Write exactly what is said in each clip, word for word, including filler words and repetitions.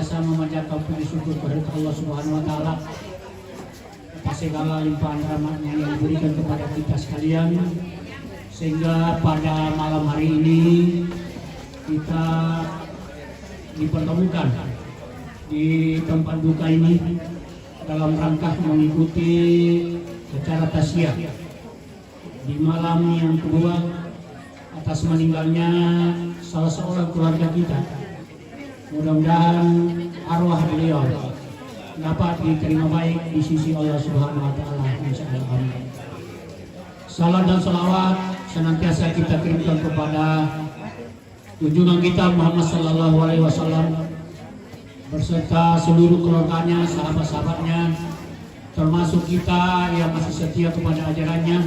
Sama memanjatkan puji syukur kepada Allah Subhanahu wa Ta'ala atas segala limpahan rahmatnya yang diberikan kepada kita sekalian, sehingga pada malam hari ini kita dipertemukan di tempat duka ini dalam rangka mengikuti acara taziah di malam yang kedua atas meninggalnya salah seorang keluarga kita. Mudah-mudahan arwah beliau dapat diterima baik di sisi Allah Subhanahu wa Ta'ala, insya Allah. Amin. Salam dan salawat senantiasa kita kirimkan kepada junjungan kita Muhammad sallallahu alaihi wasallam beserta seluruh keluarganya, sahabat-sahabatnya, termasuk kita yang masih setia kepada ajarannya.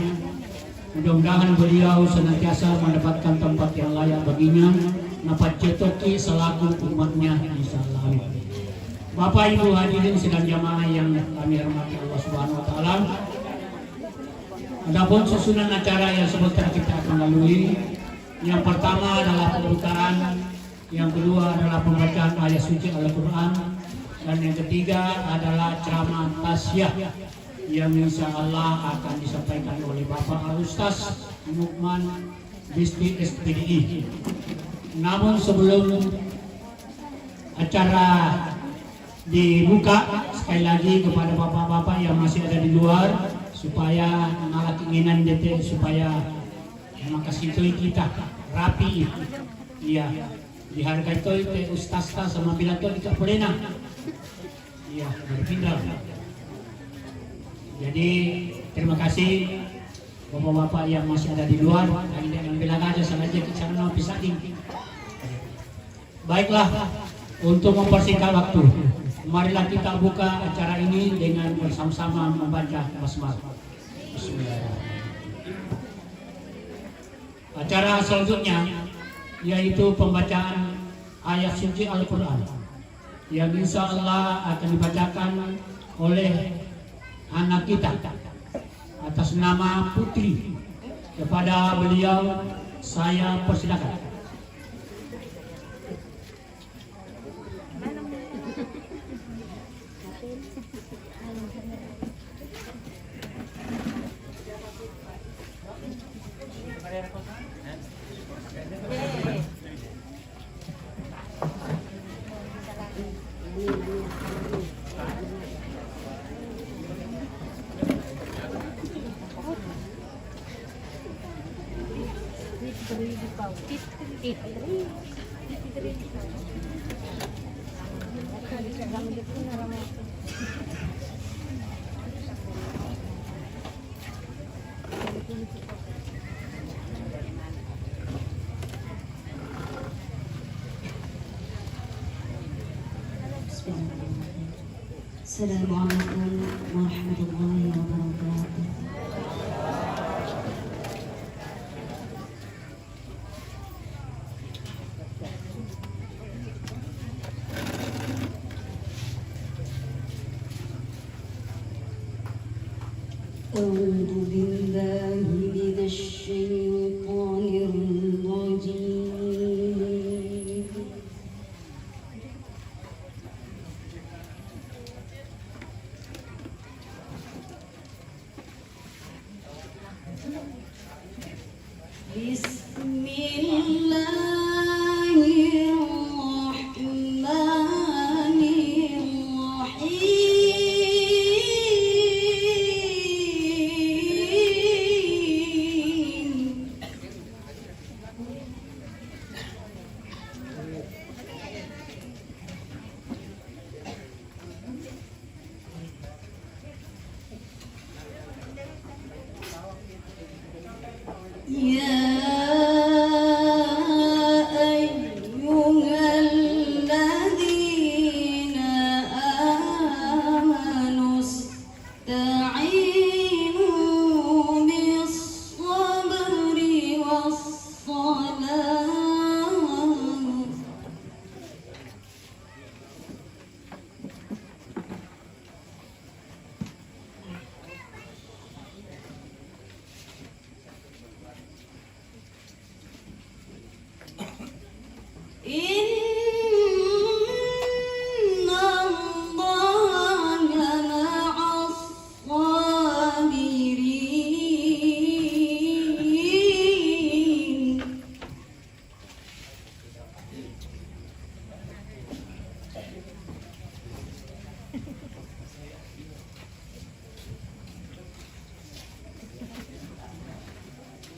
Mudah-mudahan beliau senantiasa mendapatkan tempat yang layak baginya, napaccetoki selaku umatnya, insya Allah. Amin. Bapak Ibu hadirin sidang jamaah yang kami hormati Allah Subhanahu wa Ta'ala, adapun susunan acara yang sebentar kita akan lalui, yang pertama adalah pembukaan, yang kedua adalah pembacaan ayat suci Al-Quran, dan yang ketiga adalah ceramah taziah yang insya Allah akan disampaikan oleh Bapak Al Ustaz Lukman Bisti, S P D I. Namun sebelum acara dibuka, sekali lagi kepada bapak-bapak yang masih ada di luar, supaya nala keinginan dete supaya makasitoi kita rapi. Iya, dihargai toi te ustaz ta sama bila toi kita polena. Iya, berpindah. Jadi terima kasih bapak-bapak yang masih ada di luar. Hanya dengan bilang aja salah aja kita sana mau pisah. Baiklah, untuk mempersingkat waktu, marilah kita buka acara ini dengan bersama-sama membaca basmalah. Bismillahirrahmanirrahim. Acara selanjutnya yaitu pembacaan ayat suci Al-Quran yang insya Allah akan dibacakan oleh anak kita atas nama Putri. Kepada beliau saya persilakan. Assalamualaikum warahmatullahi wabarakatuh. أعوذ بالله من الشيطان الرجيم. بسم الله الرحمن الرحيم.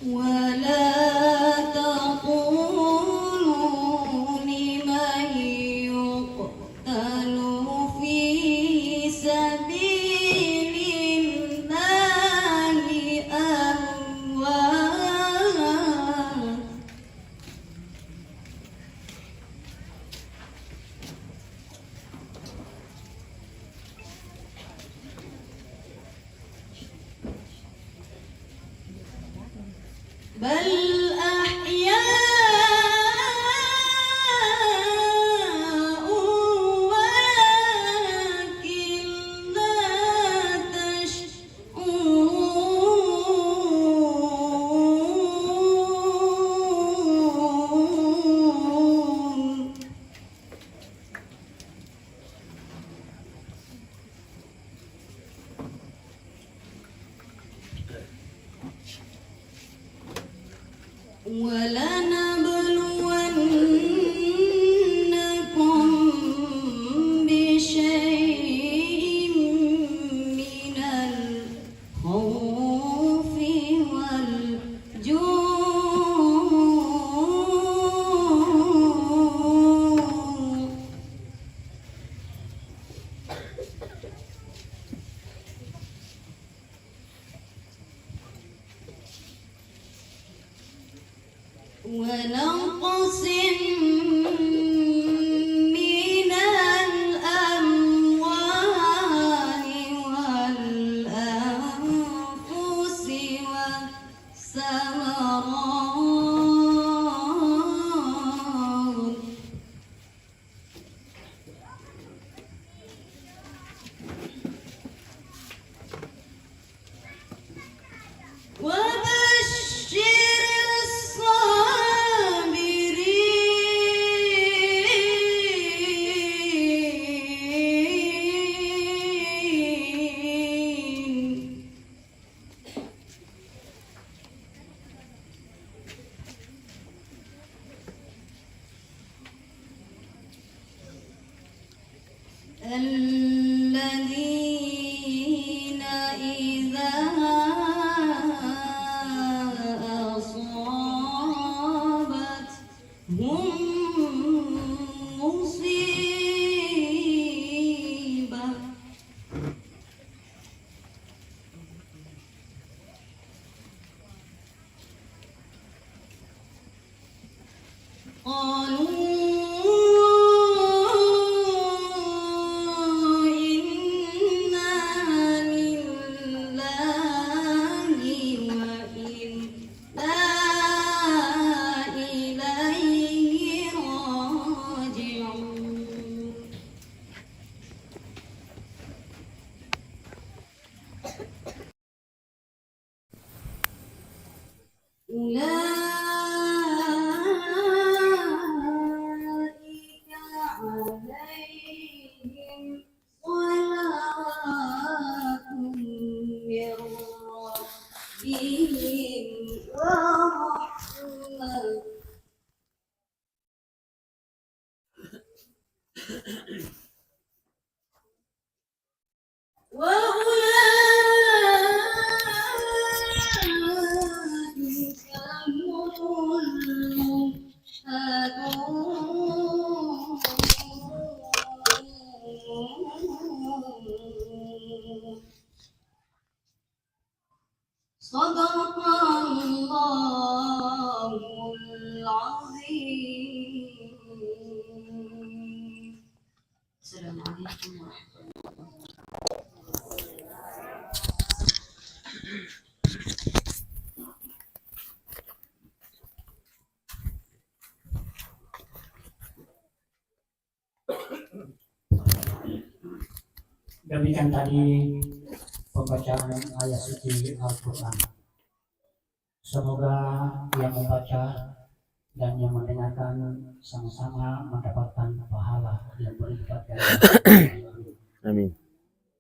ولا تقولوا لمن يقتل في سبيل الله أموات. بل أحياء ولكن لا تشعرون. ولنبلونكم بشيء من الخوف والجوع ونقص من الأموال والأنفس والثمرات. وبشر الصابرين. الذين إذا أصابتهم مصيبة قالوا إنا لله وإنا إليه راجعون. أولئك عليهم صلوات من ربهم ورحمة. وأولئك هم المهتدون. صدق الله العظيم. السلام عليكم ورحمة الله. Demikian tadi pembacaan ayat suci Al-Quran. Semoga yang membaca dan yang mendengarkan sama-sama mendapatkan pahala yang berlipat ganda. Amin.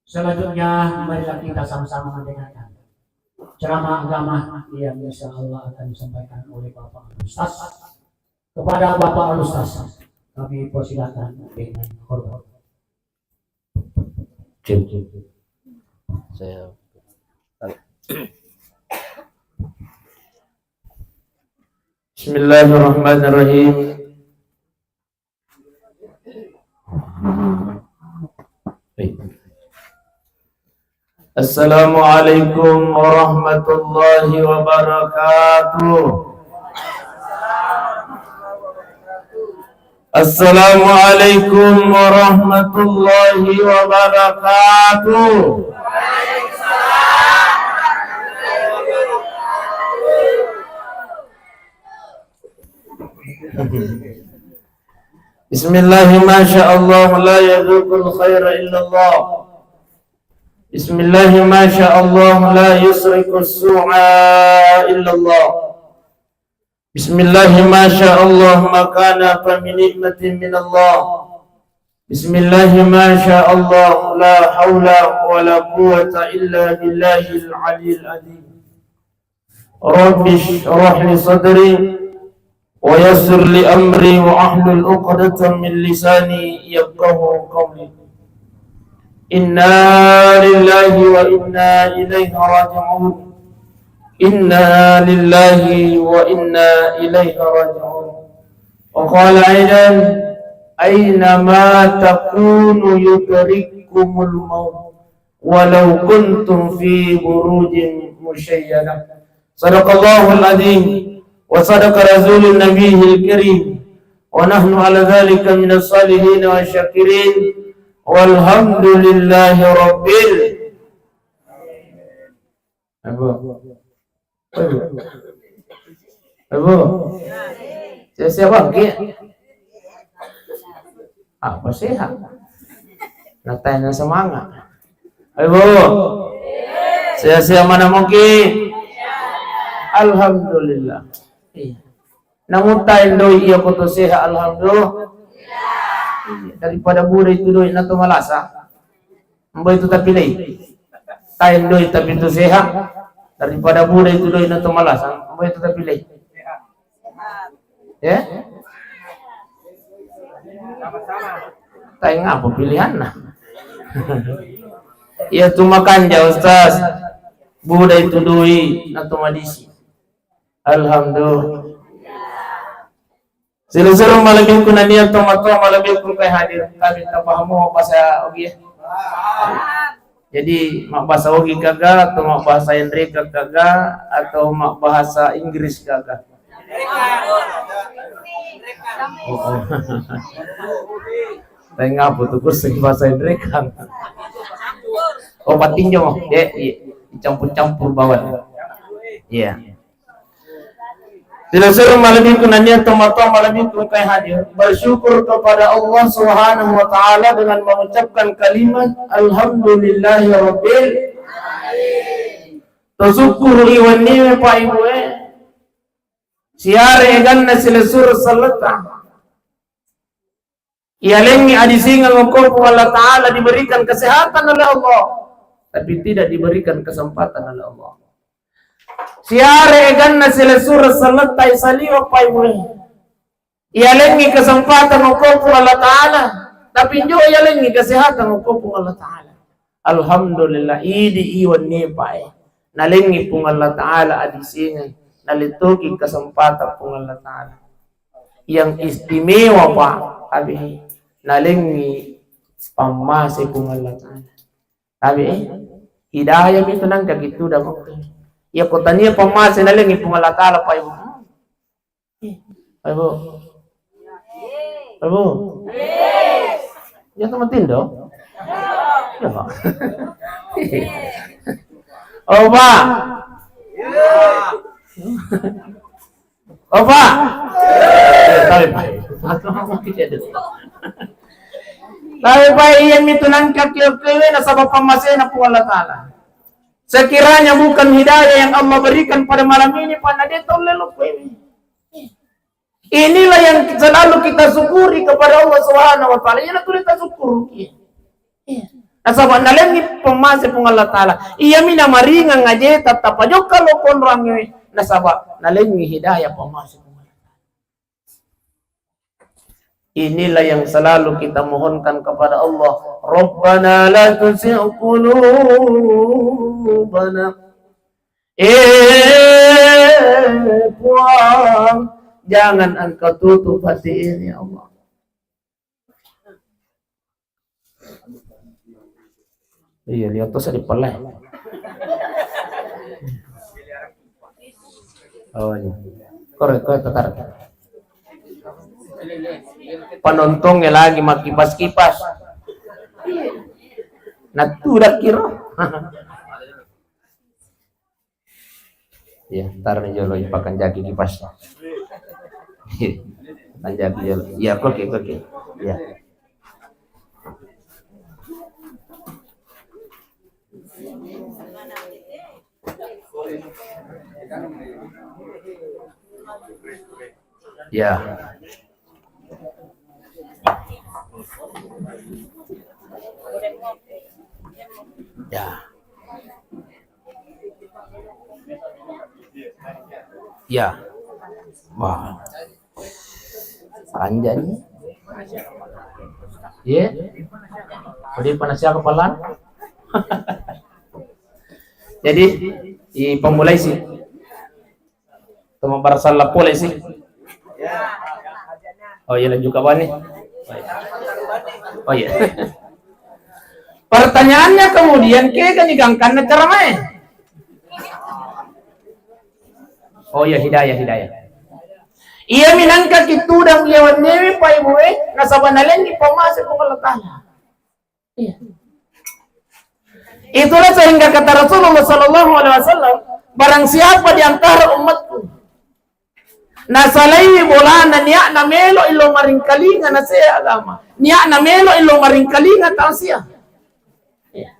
Selanjutnya, marilah kita sama-sama mendengarkan ceramah agama yang insya Allah akan disampaikan oleh Bapak Ustaz. Kepada Bapak Al-Ustaz, kami persilakan dengan hormat. Cek, cek, cek. Saya. Bismillahirrahmanirrahim. Assalamualaikum warahmatullahi wabarakatuh. Assalamualaikum warahmatullahi wabarakatuh. Bismillah, masya Allah, la yadzuqul khaira illallah. Bismillah, masya Allah, la yusriqus su'a illallah. Bismillah, masya Allah, ma kana fa min ni'matin minallah. Bismillah, masya Allah, la haula wa la quwwata illa billahil aliyil azim. Rabbi shrah li sadri wa yassir li amri wa ahlul uqdatan min lisani yafqahu qawli. Inna lillahi wa inna ilaihi raji'un. Inna lillahi wa inna ilaihi raji'un. Wa qala aidan, aina ma takunu yudrikkumul maut walau kuntum fi burujin musyayyada. Sadaqallahul azim wa sadaqa rasulun nabiyil karim wa nahnu ala dzalika minas salihin wa syakirin walhamdulillahi rabbil. Abu. Abu. Abu. Siap-siap bangkit. Apa sehat? Natanya semangat. Ayo, Bu. Sehat-sehat mana mungkin? Alhamdulillah. Iya. Namu taendoi iya koto sehat, alhamdulillah. Iya. Daripada buda itu doi nato malasa. Mbo itu tapi lei. Taendoi tapi itu sehat. Daripada buda itu doi nato malasa. Mbo itu tapi lei. Ya? Taeng apa pilihanna? Iya tu makanja, Ustaz. Buda itu doi nato madisi. Alhamdulillah. Silu-silu malebbiku nania tomatoa malebbiku kai hadir. Kami tapahamo bahasa Ogi ya. Jadi, mabbahasa Ogi gaga, atau mabbahasa Inreka gaga, atau mabbahasa Inggris gaga? Oh, oh. Tengah apa tuh kursi bahasa Inreka? Oh, patinjo. Ya, iya. Campur-campur bawang. Iya. Silu-silu malebbiku nania tomatoa malebbiku kai hadir. Bersyukur kepada Allah Subhanahu wa Ta'ala dengan mengucapkan kalimat Alhamdulillahirabbil alamin. Tosukkuru iwenniwe, Pak, Ibu, eh. Siare eganna silessureng selletta. Ialengngi adisingeng okko Puang Allah Ta'ala diberikan kesehatan oleh Allah, tapi tidak diberikan kesempatan oleh Allah. Siare eganna silessureng selletta isaliwa paimulai. Ialengngi kesempatan okko Puang Allah Ta'ala, tapi njo ialengngi kesehatan okko Puang Allah Ta'ala. Alhamdulillah, idi iwenni pae. Nalengngi Puang Allah Ta'ala adisingeng, nalettoki kesempatan Puang Allah Ta'ala. Yang istimewa, Pak, abi, nalengngi pammase Puang Allah Ta'ala. Abi, eh, hidayah mi tu nangka gitu dah, Pak. Ya, kotania pammase nalengngi Puang Allah Ta'ala, Pak, Ibu. Ayo, Bu. Ayo, Bu. Ya, teman Tindo. Ya, Pak. Oh, Pak. Oh, Pak. Eh, tapi, Pak. Tapi, Pak, iya mitu nangka kio-kio nasaba pammasena Puang Allah Ta'ala. Sekiranya bukan hidayah yang Allah berikan pada malam ini, Pak, nadé tau lelo kuewe. Inilah yang selalu kita syukuri kepada Allah Subhanahu wa Ta'ala. Iya, tu kita syukur. Iya. Iya. Nasaba nalengngi pemase Puang Allah Ta'ala. Iya mina maringang aje, tetap aja kalau konrangnge. Nasaba nalengngi hidayah pemase Puang Allah Ta'ala. Inilah yang selalu kita mohonkan kepada Allah. Rabbana la tuzigh qulubana. Eh, Puang, Jangan Engkau tutup hati ini, ya Allah. Iya, lihat tuh sedih pele. Oh iya. Korek, korek, tetar. Penontonnya lagi makipas-kipas. Nah, tuh udah kira. Iya, taruh jolo, pakan jaki kipas. Pakan jaki jolo. Iya, oke, oke. Iya. Ya. Ya. Ya. Wah. Panjang nih. Iya. Jadi panas siapa pelan? Jadi, ipamulai sih. Tuma barasalla pole sih. Oh iya, lanjut kawan nih. Oh iya. Pertanyaannya kemudian, kega ni gangkanna caramae? Oh iya, hidayah, hidayah. Iya, minangka kitudang iya wennewe, Pak Ibu, eh, nasaba nalenni pamase Puang Allah Ta'ala. Iya. Itulah sehingga kata Rasulullah sallallahu alaihi wasallam, "Barang siapa di antara umatku nasalaiwi bolana, niatna melo illo maringkalinga naseha agama, niatna melo illo maringkalinga tausiah." Iya.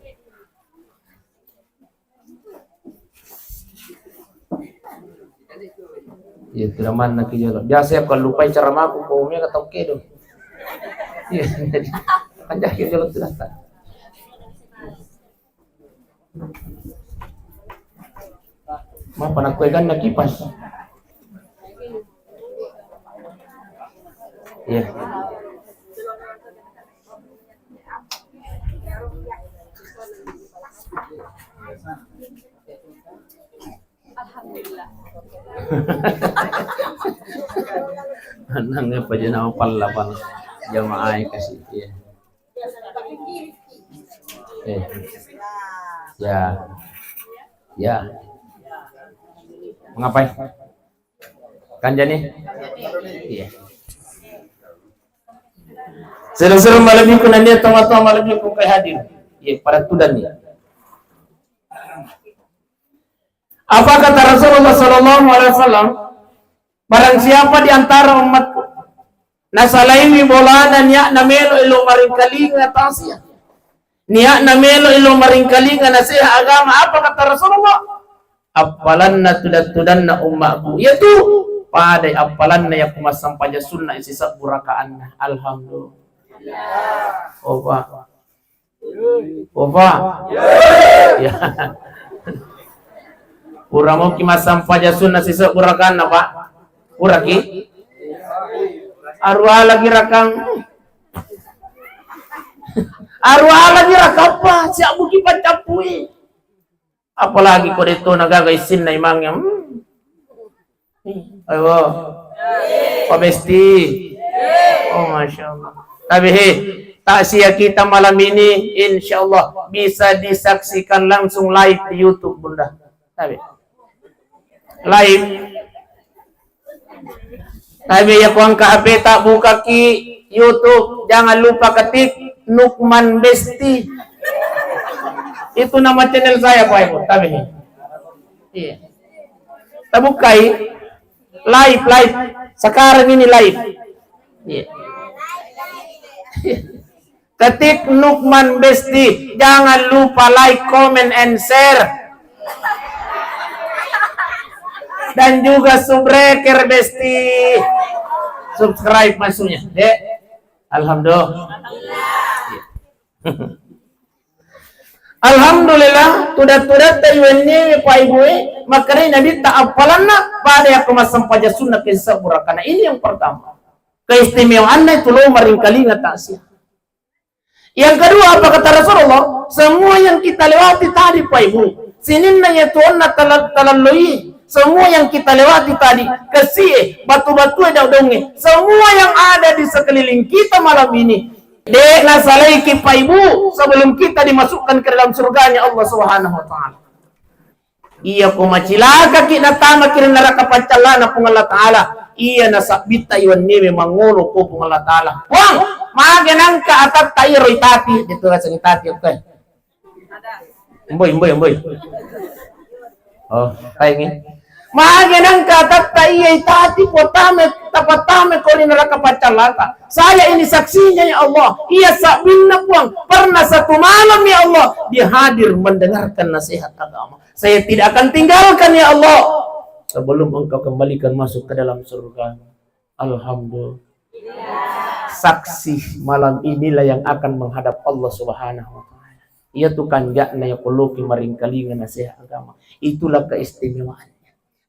Iya, tidak manna ki jolo. Biasa ya, kalau lupai ceramaku, kau mega tau kedo. Iya, jadi, kan jaki jolo tidak tak. Mapa nak kue ganna kipas? Iya. Alhamdulillah. Nang apa je nama palla pan jamaah kasih, iya. Eh. Ya. Ya. Mengapai? Kanjani? Iya. Seru-seru malebbiku nania tau-tau malebbiku kai hadir. Iya, pada tudan nih. Apa kata Rasulullah sallallahu alaihi wasallam? Barang siapa di antara umatku nasalaiwi bolana, niatna melo ilo maringkalinga tausiah, niatna melo ilo maringkalinga naseha agama, apa kata Rasulullah? Appalanna tudan-tudanna ummaku, yaitu pada appalanna yakku massampaja sunna sisebbu rakaanna. Alhamdulillah. Opa. Opa. Ya. Pura moki massampaja sunna sisebbu rakaanna, Pak? Puraki? Arua lagi rakang. Arua lagi rakappa, siap buki pancappui. Apalagi ko detto na gaga issinna imangnya. Hmm. Ayo. Pak Besti. Oh, Masya Allah. Tapi he, takziah kita malam ini, insya Allah bisa disaksikan langsung live di YouTube, Bunda. Tapi live. Tapi ya, ku angka H P ta, bukaki YouTube, jangan lupa ketik Nukman Besti. Itu nama channel saya, Pak Ibu. Tapi iya. Tabukai live, live. Sekarang ini live. Iya. Ketik Nukman Besti. Jangan lupa like, comment, and share. Dan juga subscribe, Besti. Subscribe maksudnya, Dek. Alhamdulillah. Alhamdulillah, tudat-tudat taiwenni, Pak Ibu, eh, makanya Nabi ta appalanna pada yakko massampaja sunnah ke sabura. Karena ini yang pertama. Keistimewaanna itu lo maringkalinga takziah. Yang kedua, apa kata Rasulullah? Semua yang kita lewati tadi, Pak Ibu, sininna ya tuanna talal-, talalloi, Semua yang kita lewati tadi, kesie, batu-batue, daung-daungnge, semua yang ada di sekeliling kita malam ini, de' nasalaiki Pak Ibu sebelum kita dimasukkan ke dalam surganya Allah Subhanahu wa Ta'ala. Iya ko macilakaki natamaki ri neraka paccallana Puang Allah Ta'ala, iya nasabbitta iwenniwe mangolo ko Puang Allah Ta'ala. Puang, mage nangka atatta iyaro itati, de' tu rasa itati, oke. Mboi, mboi, mboi. Oh, kaingi. Mage nangka atatta iya itati, potame, tapattame ko ri neraka paccallata. Saya ini saksinya, ya Allah. Iya sabbinna, Puang. Pernah satu malam, ya Allah, dia hadir mendengarkan nasihat agama. Saya tidak akan tinggalkan, ya Allah, sebelum Engkau kembalikan masuk ke dalam surga. Alhamdulillah. Saksi malam inilah yang akan menghadap Allah Subhanahu wa Ta'ala. Iya tu kanja'na iya ko loki maringkalinga nasihat agama. Itulah keistimewaannya.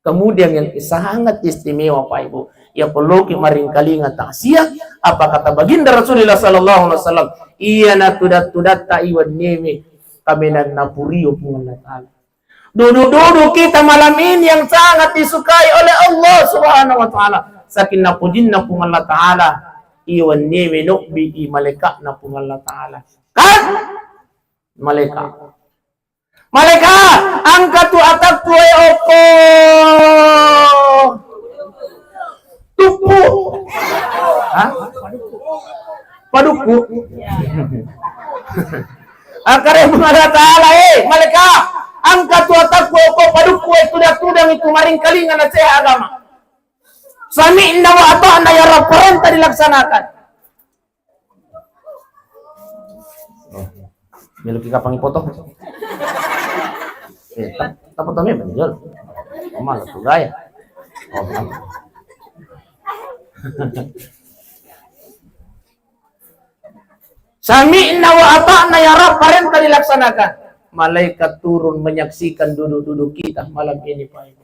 Kemudian yang sangat istimewa, Pak Ibu, iya ko loki maringkalinga takziah, apa kata baginda Rasulullah sallallahu alaihi wasallam? Iya natudat-tudatta iwenniwe kamenanna purio Puang Allah Ta'ala. Dudu-dudu kita malam ini yang sangat disukai oleh Allah Subhanahu wa Ta'ala. Saking napujinna Puang Allah Ta'ala, iwenniwe nobbi i malaikatna Puang Allah Ta'ala. Kan? Malaikat. Malaikat, angka tu atakku, eh, okko. Tuppu. Hah? Padukku. Akare Puang Allah Ta'ala, eh, malaikat, angka tu atakku, okko padukku, eh, tudang-tudang itu maringkalinga nasihat agama. Sami'na wa ata'na, ya Rabb, perintah dilaksanakan. Oh. Meloki kapang ipotong. Eh, tap-, tapotong memang, Jol. Malas tu gaya. Oh, maaf. Sami'na wa ata'na, ya Rabb, perintah dilaksanakan. Malaikat turun menyaksikan duduk-duduk kita malam ini, Pak Ibu.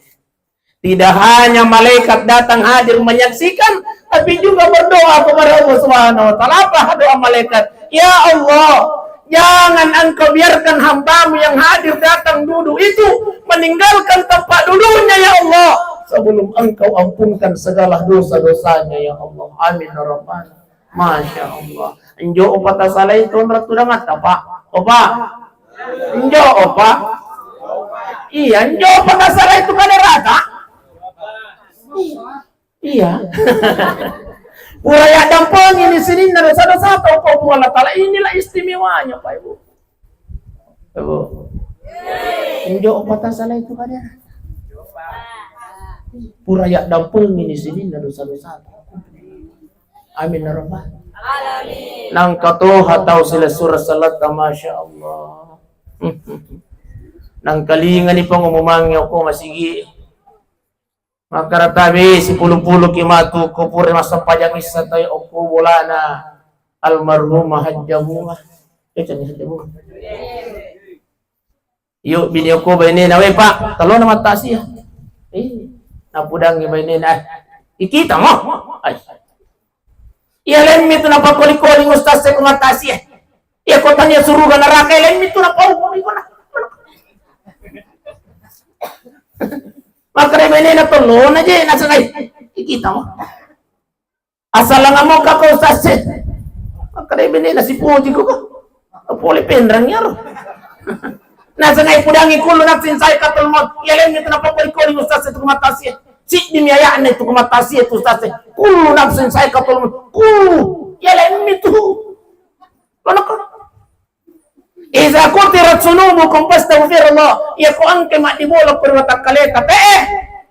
Tidak hanya malaikat datang hadir menyaksikan, tapi juga berdoa kepada Allah Subhanahu wa Ta'ala. Apa doa malaikat? Ya Allah, jangan Engkau biarkan hambamu yang hadir datang duduk itu meninggalkan tempat duduknya, ya Allah, sebelum Engkau ampunkan segala dosa-dosanya, ya Allah. Amin, ya Rabbal. Masya Allah. Njo opa tasalai tu onrong tudang atta, Pak. Opa. Njo opa. Iya, njo opa tasalai tu kaderata. Iya. Pura yaddampengi ni sininna dosa-dosa tau ko Puang Allah Ta'ala. Inilah istimewanya, Pak Ibu. Ibu. Njo opa tasalai tu kaderata. Pura yaddampengi ni sininna dosa-dosa tau. Amin ya Rabbal. Alamin. Nangka toha tau silessureng saletta, Masya Allah. Nangkalingani pengumumannya okko masigi. Makaratabi sipulu-pulu ki matu ko pura massempajang issa tai okko bolana almarhumah Hajjah Bunga. Eh, cani Hajjah Bunga. Yo, bini okko bainena, "We, Pak, tellona mattasia." Eh, napudangi bainena, "Eh, ikita mo?" Ai. Iya lemmi tu napakoli-koli ustaz e ko mattasia. Iya ko tania suruga neraka, iya lemmi tu napau ko na. Makare bainena, "Tellona je," nasengai. Ikita mo. Asalanga mokka ko ustaz e. Makkeda benena sipoji ko. Pole penrang iyaro. Nasengai pudangi kullu nafsin saikatul maut. Iya lemmi tu napakoli-koli ustaz e tu ko mattasia. Siddi mi aya'na tu ko mattasia tu ustaz e. Kullu nafsin saikatul maut. Kullu. Iya lemmi tu. Lono ko. Iza kutirat sunubukum fastaghfirullah. Iya ko engka maddibola perwatakkaleta te.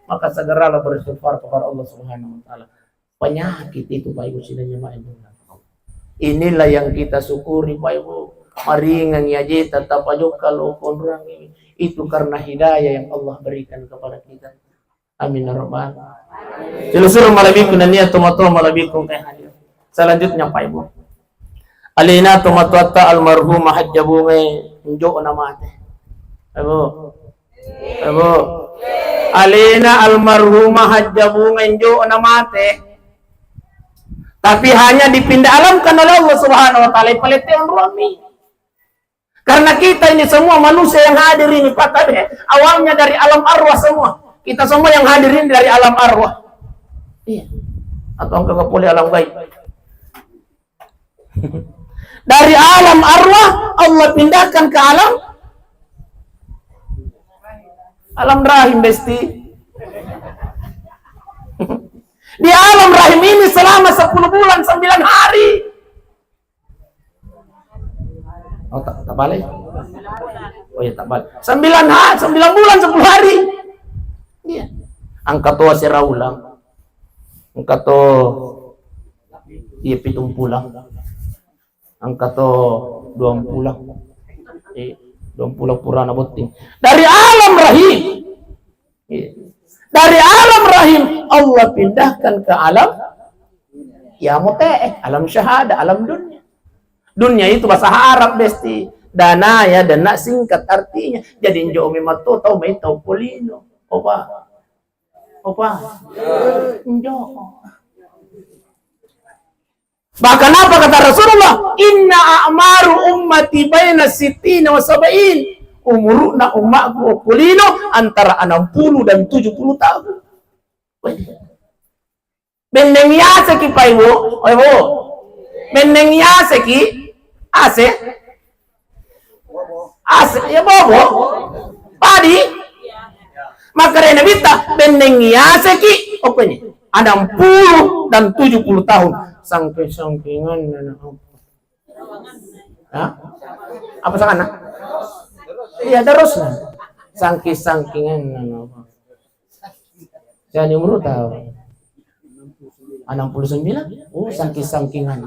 Maka segeralah beristighfar kepada Allah Subhanahu wa Ta'ala. Penyakit itu, Pak Ibu, sidang jemaah yang dimuliakan Allah. Inilah yang kita syukuri, Pak Ibu. Maringang ya jeta tapajokka lo konrang ini. Itu karena hidayah yang Allah berikan kepada kita. Amin ya rabbal. Silusur malebbiku nania tomatoa malebbiku engka hadir. Selanjutnya, Pak Ibu. Alena tomatoatta almarhumah Hajjah Bunga njo na mate. Ibu. Ibu. Alena almarhumah Hajjah Bunga njo na mate. Tapi hanya dipindah alamkan oleh Allah Subhanahu wa Ta'ala. Ipalette onroammi. Karena kita ini semua manusia yang hadir ini, Pak, tadi, awalnya dari alam arwah semua. Kita semua yang hadir ini dari alam arwah. Iya. Atau engka pole alam gaib. Dari alam arwah, Allah pindahkan ke alam, alam rahim, Besti. Di alam rahim ini selama sepuluh bulan, sembilan hari. Oh, tak, tak balik? Oh ya, tak balik. Sembilan ha-, sembilan bulan, sepuluh hari. Iya. Engka to asera uleng. Engka to, iya, pitung pulang. Engka to duang pulang. Eh, duang pulang purana botting. Dari alam rahim. Iya. Dari alam rahim Allah pindahkan ke alam, ya, mote, eh, alam syahadah, alam dunia. Dunia itu bahasa Arab, Besti. Dana ya, dana singkat artinya. Jadi, njo memang to tau mai tau polino. Opa. Opa. Njo. Bahkan apa kata Rasulullah? "Inna a'maru ummati baina sittina wa sab'in." Umuruna ummakku okkolino antara enam puluh dan tujuh puluh tahun. Benneng yaseki, Pak, Ibu. Oh, Ibu. Benneng yaseki ase. As-, ya bobo. Padi. Makanya Nabitta, benneng yaseki, apa ini? Enam puluh dan tujuh puluh tahun. Sangke-sangkingan anak apa? Hah? Apa sangana? Iya, terus. Sangke-sangkingan anak apa? Saya ni umur tahu. Enam puluh sembilan. Oh, sangking-sangkingan.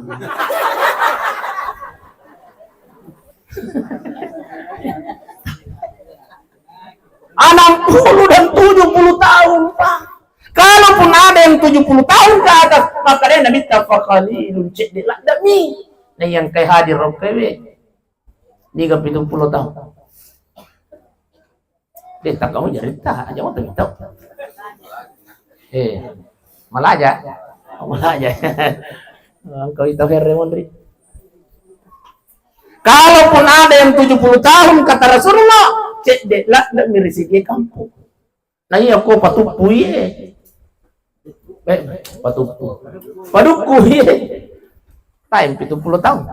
Enam puluh dan tujuh puluh tahun, Pak. Kalaupun ada yang tujuh puluh tahun ke atas, maka dia Nabi tafakhalilun cek de ladami. Nah, yang kai hadir rokkewe. Niga pitung puluh tahun. Deh, tak kamu jarita aja mau tahu. Eh, malaja. Malaja. Engkau itu herre mondri. Kalaupun ada yang tujuh puluh tahun, kata Rasulullah, cek dek lah, ndak mirisi dia kampung. Nah, iya, ko patuppu, iye. Eh, patuppu. Padukku, iye. Tae pitung puluh tahun.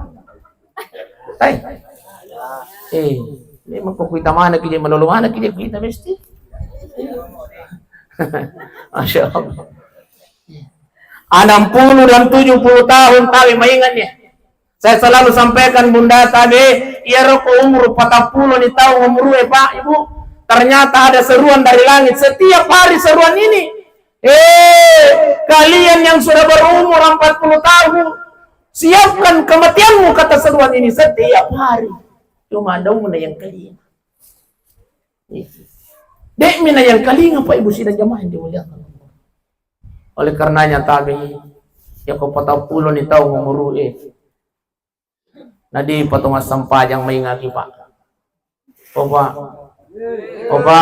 Tae. Eh, memang ko kita mana, kita melolo mana, kita, kita mesti. Masya Allah. Enam puluh dan tujuh puluh tahun tawi maingatnya. Saya selalu sampaikan, Bunda, tabe, iyaro ko umur patappulo ni tahun umur e, Pak, Ibu, ternyata ada seruan dari langit. Setiap hari seruan ini, "Eh, kalian yang sudah berumur empat puluh tahun, siapkan kematianmu," kata seruan ini setiap hari. Cuma ada umur yang kalian. Dek mina yang kalinga, Pak, Ibu, sidang jamaah yang dimuliakan Allah. Oleh karenanya, tabe, ya ko patappulo ni tahun umur e. Nadi pato massampajang maingaki, Pak. Opa. Opa.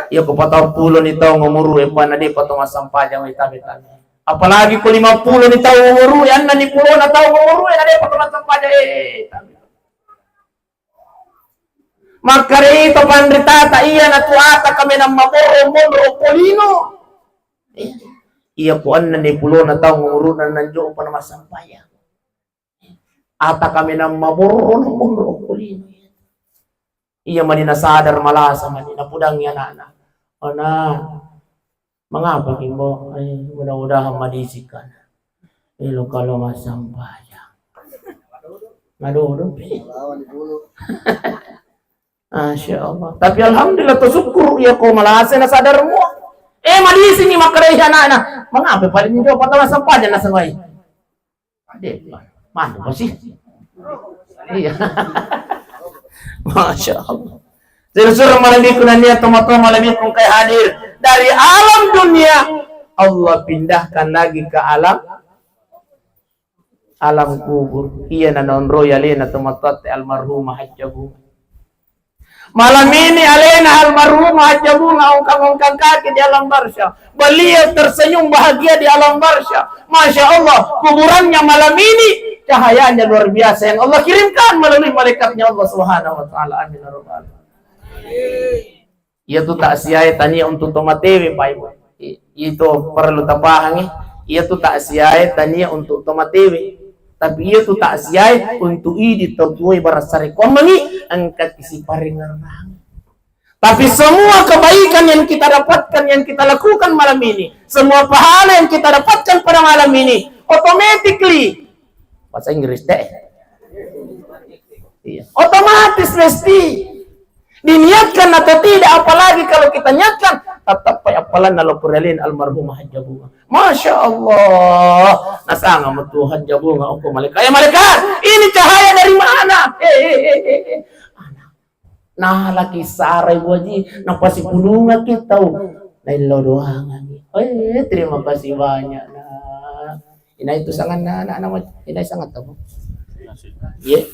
Iya, ko patappulo ni taung umuru e, Pak, nadi pato massampajang, eh, tabe, tabe. Apalagi ko lima puluh ni taung umuru e, anna ni pulona taung umuru e, nadi pato massampajang, eh, tabe. Makkarita panritata iya na tuata kamenang maborro monro polino. Iya, ko anna ni pulona taung umuruna nanjo pa na massampajang. Ata kamenang maborro na monro okko lino. Iya mani nasadar, malasa mani, napudangi anakna. Ona, mengapa kimbo? Eh, mudah-mudahan madisika. Eh, lo kalau massampajang. Aduh, aduh. Masya Allah. Tapi alhamdulillah, to syukur iya ko malasa nasadar mua. Eh, madisini makkedai anakna. Mengapa paling jauh patama sampajang nasengai? Ade, mana masih? Iya. Masya Allah. Sirasur malamiku nania tomatoma malamiku kai hadir dari alam dunia, Allah pindahkan lagi ke alam, alam kubur. Iya na naonroi alena tomatoatte almarhumah Hajjah Bunga. Malam ini alena almarhumah Hajjah Bunga ongkang-ongkang kaki di alam barzah. Beliau tersenyum bahagia di alam barzah. Masya Allah, kuburannya malam ini cahayanya luar biasa yang Allah kirimkan melalui malaikatnya Allah Subhanahu wa Ta'ala. Amin ya Rabbal Alamin. Iyatu taksiyae tania untuk to matewe, Pak Ibu. I-, itu perlu tapahangi. Iyatu taksiyae tania untuk to matewe. Tapi iyatu taksiyae untuk idi to tuwe barasare kommengi engka kisiparingerang. Tapi semua kebaikan yang kita dapatkan, yang kita lakukan malam ini, semua pahala yang kita dapatkan pada malam ini, automatically, bahasa Inggris deh. Iya. Otomatis mesti diniatkan atau tidak, apalagi kalau kita niatkan, tetap payah appalanna lo kurelin almarhumah Hajjah Bunga. Masya Allah, nasanga metu Hajjah Bunga, oh, malaikat. Ya malaikat, ini cahaya dari mana? Hehehe. Nah, laki sarai Bu Haji, napasipulungaki tau. Naillo doangangi. Eh, terima kasih banyak, Nak. Ina itu sangat, Nak, anak, anak, ina sangat tahu. Iya.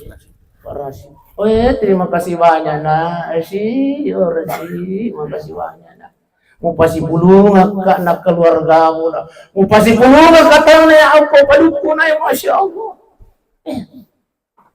Parasi. Oh, eh, terima kasih banyak, Nak. Rasi, oh, Rasi, terima kasih banyak, Nak. Mupasipulungakka na keluargamu, Nak. Mupasipulungakka tau na ya engka padukku na ya, Masya Allah. Eh.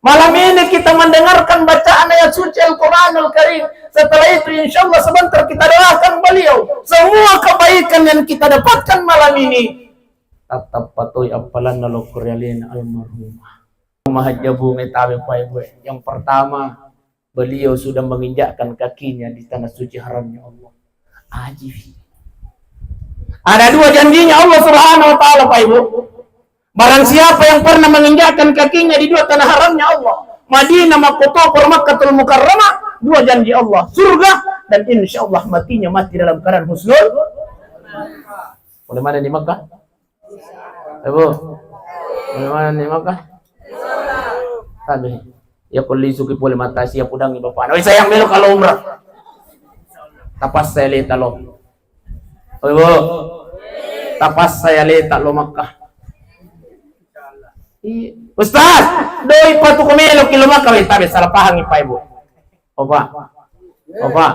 Malam ini kita mendengarkan bacaan ayat suci Al-Quranul Karim. Setelah itu, insya Allah, sebentar kita doakan beliau. Semua kebaikan yang kita dapatkan malam ini, tetap patoi appalanna lo kurelin almarhumah. Mahajjabung etabe paibue. Yang pertama, beliau sudah menginjakkan kakinya di tanah suci haramnya Allah. Ajibi. Ada dua janjinya Allah Subhanahu wa Ta'ala, Pak Ibu. Barang siapa yang pernah menginjakkan kakinya di dua tanah haramnya Allah, Madinah, Makkah, Makkah, Makkatul Mukarramah, dua janji Allah, surga, dan insya Allah matinya mati dalam keadaan husnul. Oleh mana di Makkah? Ibu, bagaimana nih Makkah? Tabe. Ya, ko lisuki pole mata sia pudangi bapana. Woi, sayang, melo kalau umrah. Tapassa ya leta lo. Oi, Bu. Tapassa ya leta lo Makkah. Iya. Ustaz, doi patu ko melo ki lo Makkah, woi, tabe, salah pahang ipa ibu. Opa. Opa.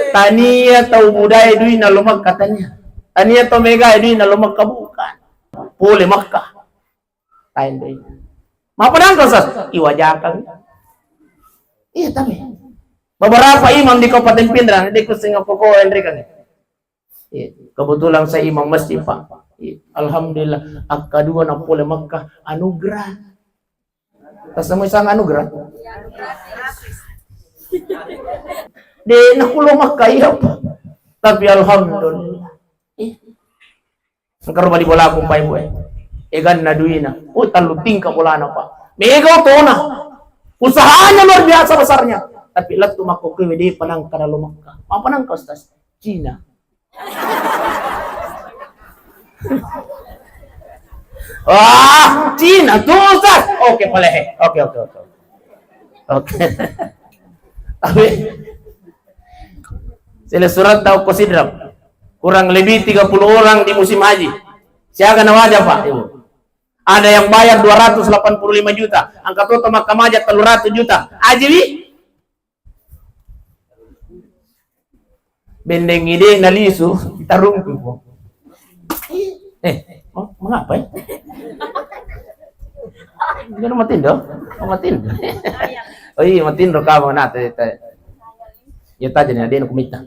Tania tau mudae duina lo Makkah, tania. Tania tau megae duina lo Makkah, bukan. Pole Makkah. Taen duina. Mapa nangka, Ustaz? Iwajakang. Iya, tapi beberapa imam di Kabupaten Pinrang, di Kusing apa ko, Enrikang. Iya. Kebetulan saya imam masjid, Pak. Iya. Alhamdulillah, akka dua na pole Makkah, anugerah. Tasemui sang anugerah. De nakulo Makkah iya, Pak. Tapi alhamdulillah. Iya. Engka roba di bolaku, Pak Ibu, eh. Eganna duina. Oh, tallu tingkat bolana, Pak. Mega otona. Usahanya luar biasa besarnya. Tapi lettu makkokkoe de panangka nalo Makkah. Mapa nangka, Ustaz? Cina. Wah, Cina tuh, Ustaz. Oke, palehe. Oke, oke, oke. Oke. Tapi sila surat tau ko Sidrap. Kurang lebih tiga puluh orang di musim haji. Siaga na waja, Pak, Ibu? Ada yang bayar dua ratus delapan puluh lima juta. Angka toto makkamaja tellu ratus juta. Aji wi? Bendeng ide na lisu, tarungku, Pak. Eh, ma-, mengapa, eh? Jangan matindo, matindo. Oh iya, matindo kamu, nah, te, te. Ya, tadi nih, ada yang kumita.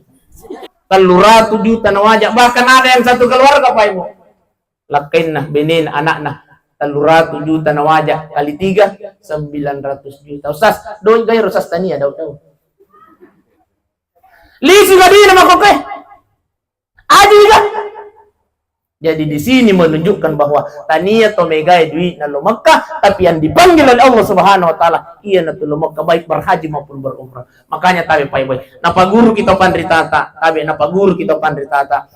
Tellu ratus juta na waja, bahkan ada yang satu keluarga, Pak Ibu. Lakkainna, benena, anakna, tellu ratus juta na waja, kali tiga, sembilan ratus juta. Ustaz, doi gairo, Ustaz, tania, dau, dau. Lisu gadina makkokkoe. Aji ga? Jadi di sini menunjukkan bahwa tania to megae duitna lo Makkah, tapi yang dipanggil oleh Allah Subhanahu wa Ta'ala, iya na tu lo Makkah, baik berhaji maupun berumrah. Makanya tabe, Pak Ibu, napaguru kita panritata, tabe, napaguru kita panritata.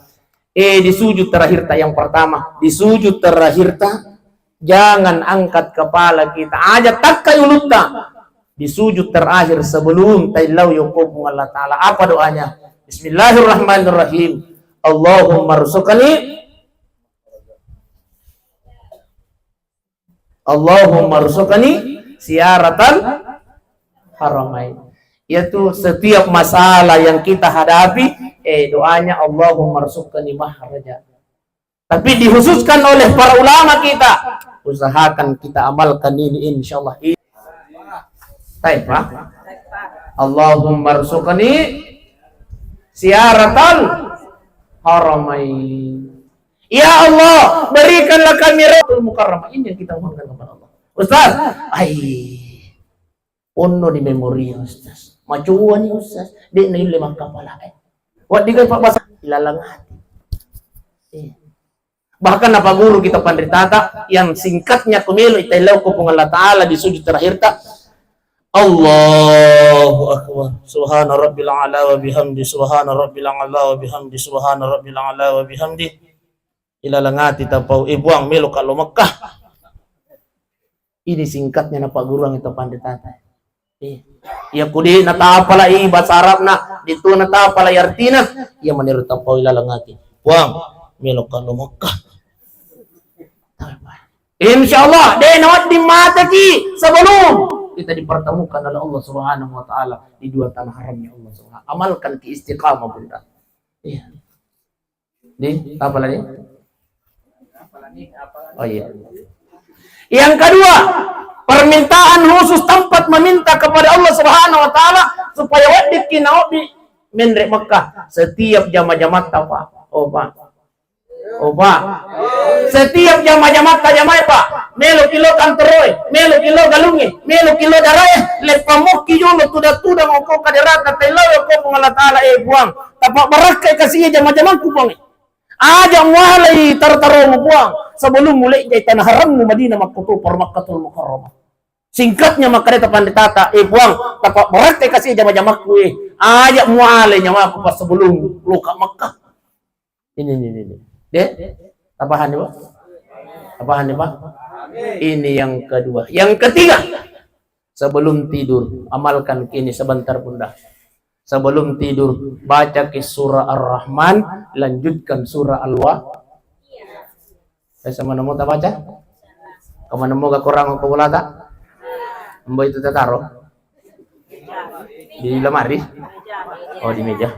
Eh, di sujud terakhir ta yang pertama, di sujud terakhir ta, jangan angkat kepala kita. Aja takkai ulutta. Di sujud terakhir sebelum taillau yokko Puang Allah Ta'ala. Apa doanya? Bismillahirrahmanirrahim. Allahumma rzuqni, Allahumma rzuqni ziyaratal haramain. Yaitu setiap masalah yang kita hadapi, eh, doanya Allahumma rzuqni mahraja. Tapi dikhususkan oleh para ulama kita, usahakan kita amalkan ini, insyaallah. Baik, Pak. Allahumma rzuqni Ziyaratal haramain. Ya Allah, berikanlah kami Baitul Mukarramah. Ini yang kita mohonkan kepada Allah. Ustaz, ai, onno di memori, Ustaz. Macuani, Ustaz. Dia naik lima kapal, eh. Wah, di Pak Basa, ilalang hati. Iya. Bahkan apa guru kita panritata yang singkatnya ku melo ita ilau ko Puang Allah Ta'ala di sujud terakhir ta. Allahu Akbar. Subhana Rabbil A'la wa bihamdi. Subhana Rabbil A'la wa bihamdi. Subhana Rabbil A'la wa bihamdi. Ilalangati tapau, eh, Puang, melo ka lo Mekkah. Ini singkatnya na Pak Guru yang itu pandai tata. Eh, iya kudi natapala i bahasa Arabna, ditu natapala i artina, iya maniru tapau ilalangati. Puang, melo ka lo Mekkah. Insya Allah, de nawadding mateki sebelum kita dipertemukan oleh Allah Subhanahu wa Ta'ala di dua tanah haramnya Allah Subhanahu. Amalkan ki istiqamah, Bunda. Iya. Di, apa lagi? Oh iya. Yang kedua, permintaan khusus tempat meminta kepada Allah Subhanahu wa Ta'ala supaya weddikki naobbi menre Mekah setiap jama-jamatta, Pak. Oh, Pak. Oh, Pak. Setiap jama-jamatta jamai, Pak. Melo kilo kantoroe, melo kilo galunge, melo kilo darae, leppamokki jolo tudang-tudang oko kaderata tailawe oko Puang Allah Ta'ala, eh, Puang. Tapa barakkai kasi jama-jamangku, Puang. Aja mualai taro-taromu, Puang, sebelum mulai jai tanah harammu Madinah, makkutoparo Makkatul Mukarramah. Singkatnya makkeda tapandetata, eh, Puang, tapa barakkai kasi jama-jamakku, eh. Aja mualai nyamaku pas sebelum loka Makkah. Ini, ini, ini, ini. De, tapahanni, Pak? Tapahanni, Pak? Ini yang kedua. Yang ketiga, sebelum tidur, amalkan kini sebentar, Bunda. Sebelum tidur, baca ki surah Ar-Rahman, lanjutkan surah Al-Wa. Eh, sama nemu ta baca? Kemana mau gak kurang aku bolata? Embo itu tataro di lemari. Oh, di meja.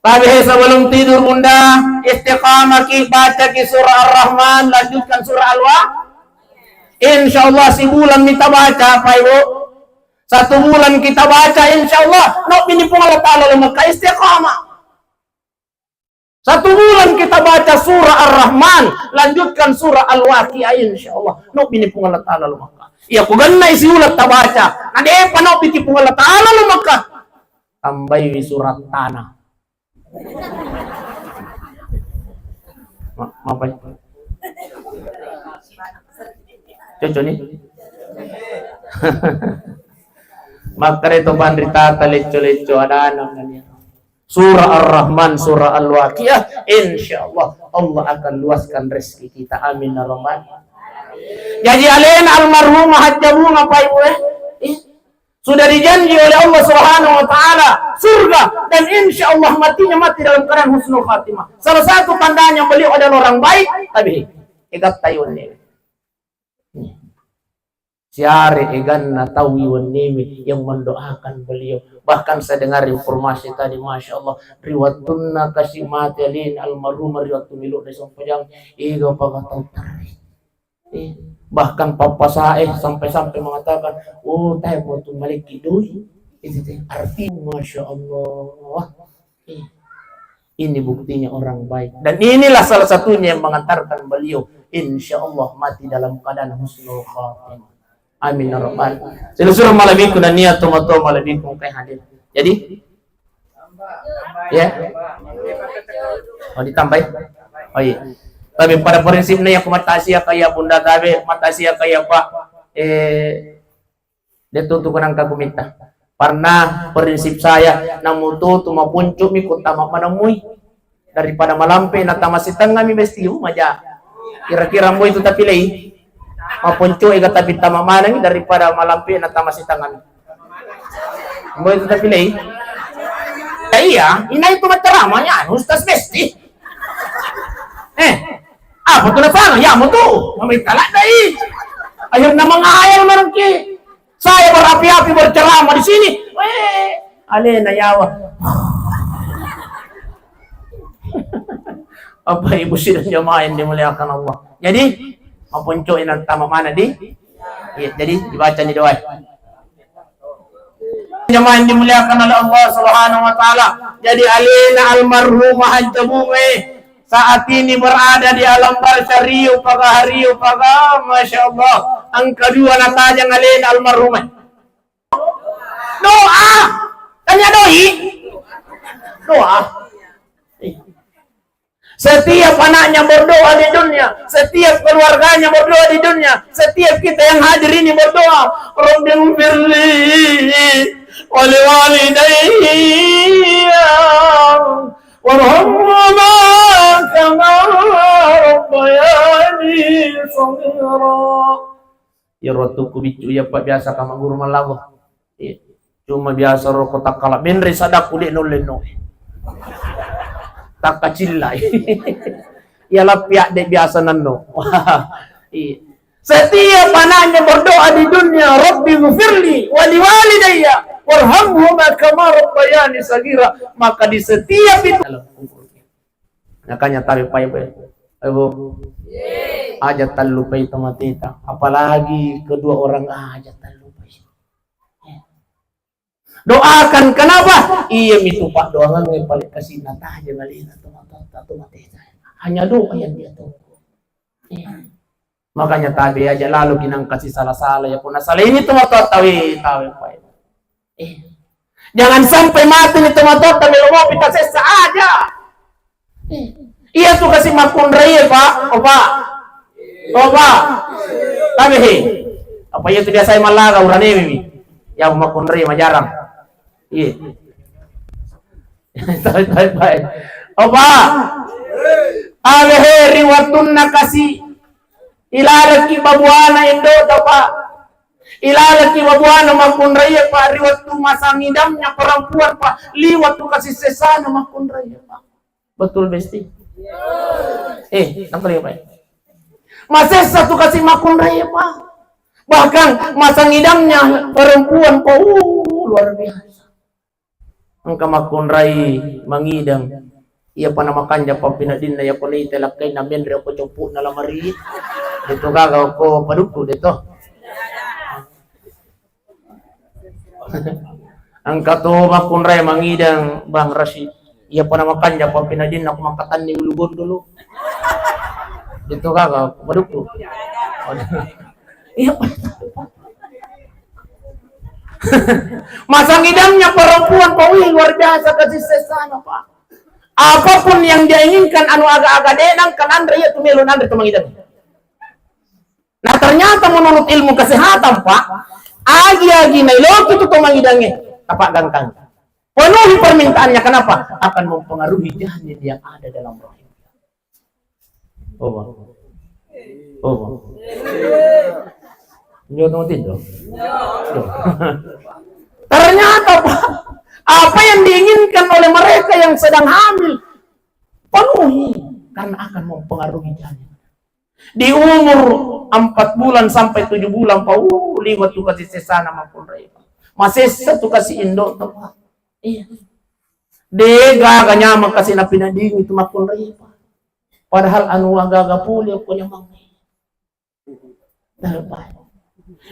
Tapi sebelum tidur, Bunda, istiqamah ki, baca ki surah Ar-Rahman, lanjutkan surah Al-Wa. Insya Allah, sebulan kita baca, Pak Ibu. Satu bulan kita baca, insya Allah, no bini Puang Allah Ta'ala lo Mekah, istiqamah. Satu bulan kita baca surah Ar-Rahman, lanjutkan surah Al-Waqiah, insya Allah, no bini Puang Allah Ta'ala lo Mekah. Iya, ku gennai siulat tabaca, na depa no bini Puang Allah Ta'ala lo Mekah. Tambaiwi surat tanah. Ma-, mapai. Cocok ni? Makkare to panritata lecco-lecco adana mania. Surah Ar-Rahman, surah Al-Waqiah, insya Allah, Allah akan luaskan rezeki kita. Amin ya rabbal. Jadi alena almarhumah Hajjah Bunga, Pak Ibu, eh? Ih, sudah dijanji oleh Allah Subhanahu wa Ta'ala surga, dan insya Allah matinya mati dalam keadaan husnul khatimah. Salah satu tandanya beliau adalah orang baik, tapi egatta iwenne. Siare eganna tau iwenne yang mendoakan beliau. Bahkan saya dengar informasi tadi, masya Allah, riwattunna kasi mati alin almarhumah, riwattu milo de sempajang, ega pagatau terri. Eh, bahkan pappasae sampai-sampai mengatakan, "Oh, tae mau tu maliki doi." Itu teh arti, masya Allah. Eh, ini buktinya orang baik. Dan inilah salah satunya yang mengantarkan beliau, insya Allah, mati dalam keadaan husnul khatimah. Amin ya rabbal. Silusur malebbiku dan niat tomato malebbiku kai hadir. Jadi, ya. Oh, ditambai. Oh iya. Tapi pada prinsipnya, ya, ku matasia kaya Bunda tabe, matasia kaya Pak. Eh, de tu tu kunang kaku minta. Karena prinsip saya, namu tu tu mapuncu mi ku tama manemui. Daripada malampe na tama sitengah mi besti maja. Kira-kira mbo itu tapilei? Maponco ega tapi tama maneng daripada malampe na tama sitengah mi. Mbo itu tapilei? Ya iya, ina itu maceramahnya anu Ustaz Besti. Eh, apa tu nafana? Ya mau tu, mami talak dai. Akhirnya mengayal merengki. Saya berapi-api berceramah di sini. Weh, alena yawa. Bapak Ibu sidang jamaah yang dimuliakan Allah. Jadi, maponco inang tama mana di? Iya, jadi dibaca ni doa. Jamaah yang dimuliakan oleh Allah Subhanahu wa Ta'ala. Jadi, alena almarhumah Hajjah Bunga saat ini berada di alam barzah, riu paga, riu paga, Masya Allah. Engka dua natajang alena almarhumah. Doa. Tanya doi. Doa. Setiap anaknya berdoa di dunia, setiap keluarganya berdoa di dunia, setiap kita yang hadir ini berdoa, "Rabbighfirli wa liwalidayya warhamhuma kama rabbayani shaghira." Iyaro wettukku biccu iya, Pak, biasa ka magguru mallago. Iya. Cuma biasa ro ko takkala benre sadakku de' nulle no. Takkacillai. Iya lappi adde biasa nanno. Iya. Setiap anaknya berdoa di dunia, "Rabbighfirli wa liwalidayya warhamhuma kama rabbayani shaghira," maka di setiap itu Makanya tabe pai, pai. Ayo, Bu. Aja tallupai tomateta. Apalagi kedua orang, aja tallupai. Doakan, kenapa? Iya mitu paddoangengnge pale kasi natajang alena tomatoatta, tomateta. Hanya doa yang dia tahu. Iya. Makanya tabe aja lalo ginang kasi sala-sala ya, puna sala ini tomatoatta we, tabe pai. Eh. Jangan sampai mati ni tomatoatta melo mopi tasessa aja. Eh. Iya tu kasi makkunrai, Pak. Oh, Pak. Oh, Pak. Tabe he. Apa iya tu biasa mallaga urane mi. Ya makkunrai majarang. Iya. Tabe, tabe, tabe. Oh, Pak. Tabe he ri wattunna kasi ilalaki babuana indo ta, Pak. Ilalaki babuana makkunrai, Pak, ri wettu masangidamnya perempuan, Pak, liwat tu kasih sesana makkunrai, Pak. Betul, Besti? Eh, nangkali, Pak. Masessa tu kasih makkunrai, Pak. Bahkan masangidamnya perempuan, Pak, uh, luar biasa. Engka makkunrai mangideng. Iya pa namakanja pappineddinna, iya ko naita lakkainna menre ko coppu'na lamari. Deto gaga ko padukku deto. Engka to makkunrai mangideng Bang Rashid. Iya pa namakanja pappineddinna ko makkatanni ulu gondolo. Deto gaga ko padukku. Iya pa. Masangidamnya perempuan, Pak, wih, luar biasa kasih sesana, Pak. Apapun yang dia inginkan, anu aga-aga denang kan andre, iya tu melo nanre tu mangidang. Nah, ternyata menurut ilmu kesehatan, Pak, agi-agi nailoki tu mangidangnge, apa gangkang. Penuhi permintaannya, kenapa? Akan mempengaruhi janin yang ada dalam rahim. Oh, Bang. Oh, Bang. Nyo no tindo. Ternyata, Pak, apa yang diinginkan oleh mereka yang sedang hamil, penuhi, karena akan mempengaruhi janin. Di umur empat bulan sampai tujuh bulan, Pak, uh, liwat tu kasih sesana makkunrai. Masessa tu kasih indo tu, Pak. Iya. Dega ganyama kasih napi nadingi tu makkunrai, Pak. Padahal anu aga-aga pole ko nyamang.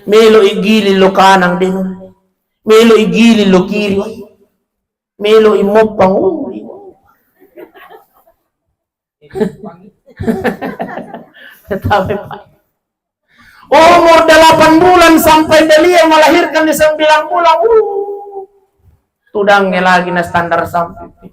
Melo igili lo kanang de nulle. Melo igili lo kiri, wai. Melo imoppang, uh. Tapi, Pak. Umur delapan bulan sampai beliau melahirkan di sembilan bulan. Uh. Tudangnge lagi na standar sampai.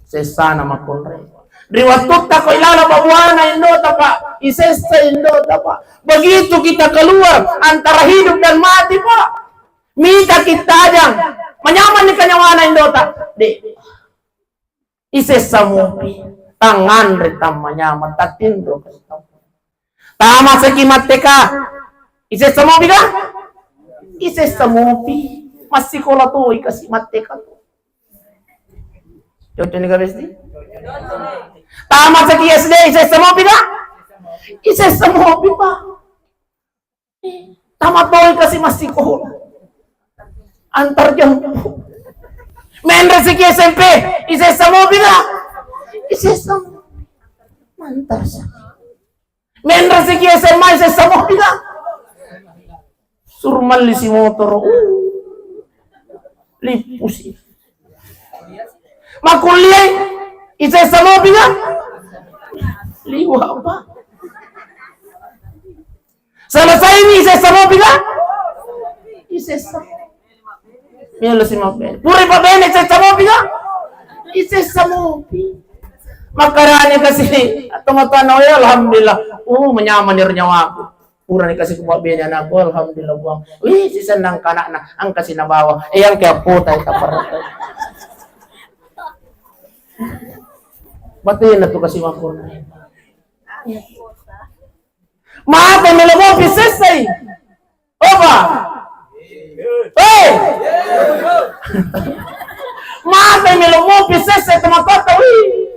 Sessana makkunrai. Ri wattutta ko ilala babuana indota, Pak, isessa indota, Pak. Begitu kita keluar antara hidup dan mati, Pak, mita kita aja. Manyamanni kanyawana indota. Dek. Isessa mopi, tanganre tammanyameng, tatinro kasi tammanyameng. Tamasaki matteka, isessa mopi ga? Isessa mopi. Massikola toi kasi matteka to. Cocok ni ga, Besti? Tamasaki S D, isessa mopi ga? Isessa mopi, Pak. Tama toi kasi massikola. Antar jemput. Menre siki S M P, isessa mopi ga? Isessa mopi. Mantar sa. Menre siki S M A, isessa mopi ga? Turu melli si motoro. Uh. Lippu si. Makkuliah i, isessa mopi ga? Liwa apa? Selesai mi, isessa mopi ga? Isessa. Melo si mabbene. Pura ipabbene, isessa mopi ga? Isessa mopi. Makkarani kasi tomatoanna, oh ya, alhamdulillah. Uh, menyamani ro nyawaku. Purani kasi kupabbene anakku, alhamdulillah, Puang. Wih, si senang kanakna, angka si nabawa. Eh, angka appota, eh, tapar. Batena tu kasi makkoro. Mate melo mopi sessai. Opa. Hei. Mate melo mopi sessai, tomatoatta, wih.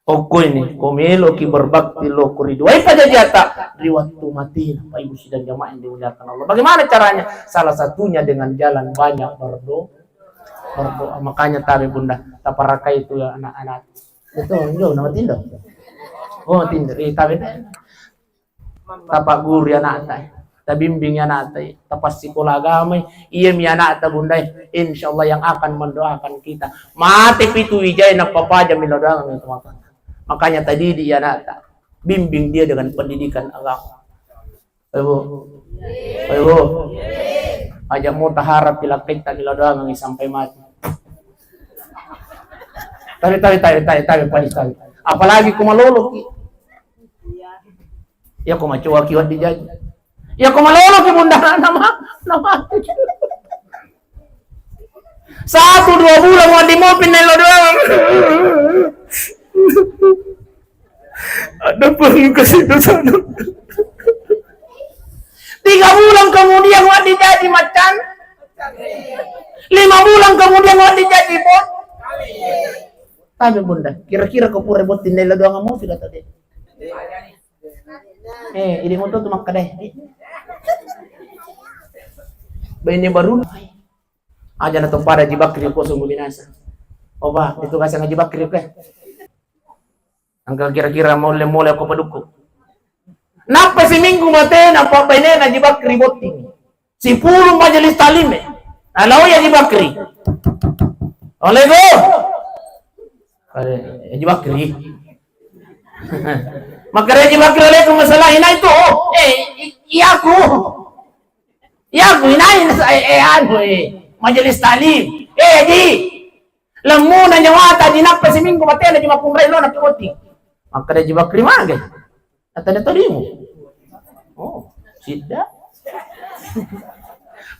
Okko ini, ko meloki berbakti lo ko ri duai pajajiata ri wattu matena, Bapak Ibu sidang jamaah yang dimuliakan Allah. Bagaimana caranya? Salah satunya dengan jalan banyak berdo-, berdoa. Makanya tabe Bunda, taparakai itu ya anak-anak. Itu jauh nama tindo. Oh, tindo. Eh, tabe. Tapagguru anakta, tabimbing anakta, tapassikola agamai. Iya mi anakta, Bunda, insya Allah yang akan mendoakan kita. Mate pitu wijai nappapaja milo doangan itu mata. Makanya tadidik anakta, bimbing dia dengan pendidikan agama. Ayo, Bu. Ayo, Bu. Aja mau taharap dilakkaitta milo doangan sampai mati. Tabe, tabe, tabe, tabe, tabe, padis, tabe. Apalagi ko maloloki. Iya ko macoaki wedding jaji. Iya ko maloloki Bunda, nama, nama. Satu dua bulan wedding mopi nello doang. Ada pun kasih sana. Tiga bulan kemudian wedding jaji macang. Lima bulan kemudian wedding jaji bot. Tabe Bunda, kira-kira ko pura botting nello doang mopi kata dia. Eh, ini motor tu makkeda. Bene baru. Aja na to pada Haji Bakri ko sungguh binasa. Oba, itu kasih Haji Bakri ko. Engka kira-kira mole-mole ko padukku. Nappa siminggu matena pa bainena Haji Bakri botting. Sipulung majelis talim e. Nalao Haji Bakri. Assalamualaikum. Haji Bakri. Makkeda Haji Bakri, "Waalaikumsalam." Inai tu, oh, eh, i-, iyaku. Iyaku, inai, eh, eh, anu, eh, majelis talim. Eh, Haji. Lemmuna nyawata, Haji, nappa siminggu matena, Haji, makkunrai lo, nakki botting. Makkeda Haji Bakri, mage. Atau ada tadimu? Oh, sidda.